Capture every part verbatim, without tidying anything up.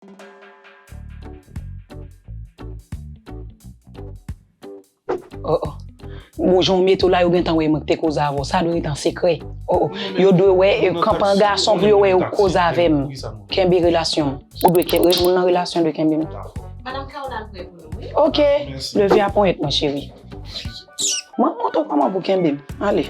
Oh, oh. Bon, jan w mete w la, yo gentan wè mwen ki te koze avè w. Sa dwe rete an sekrè. Oh, oh. Yo dwe wè, e, kanpe an gason pou yo wè yo koze avè m. Kenbe relasyon m. Ou dwe kenbe, moun nan relasyon dwe kenbe m. Madanm Caroline prè pou nou, wi. Ok. Leve a ponyèt mwen, cheri. Mwen montre w kòman pou kenbe m. Ale.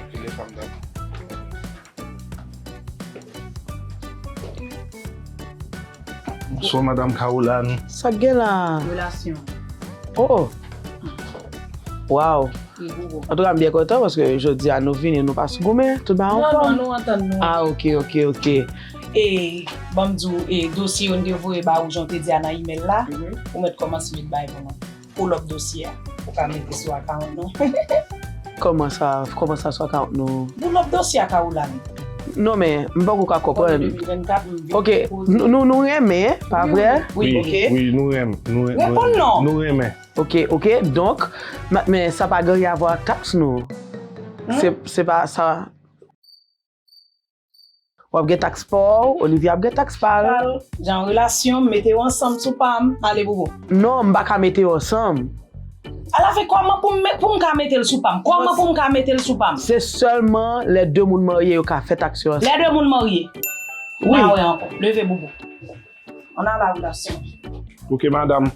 Bonswa, Madanm Caroline. Sa k gen la? Relasyon. Oh, oh. Waw. Antouka, m byen kontan paske jodi a nou vini, nou pa sou goumen, tout bagay an fòm. Non, non, nou antann nou. Ah, ok, ok, ok. E, ban m di w, e, dosye yo n te voye ba ou, jan w te di a nan imèl la, ou mèt kòmanse met bay pou nou. Pull up dosye a. Ou ka mete sou account nou. Kòman sa, kòman sa sou account nou? Pull up dosye a, Caroline. Non, men, m poko ka konprann. Ok, nou, nou, nou renmen, pa vre? Wi, ok. Wi, nou renmen. Nou, nou, nou renmen. Ok, ok, donk, men sa pa gen anyen a vwa ak taks nou. Se, se pa sa. W ap gen taks pa w, Olivier ap gen taks pa l. Jan relasyon, m mete yo ansanm sou pa m, ale bobo. Non, m pa ka mete yo ansanm. Ala fè kòman pou m, pou m ka mete l sou pa m? Kòman pou m ka mete l sou pa m? Se sèlman lè de moun marye yo ka fè taks yo ansanm. Lè de moun marye? Wi. M pa wè ankò. Leve bobo. Ann al a relasyon. Ok, madanm.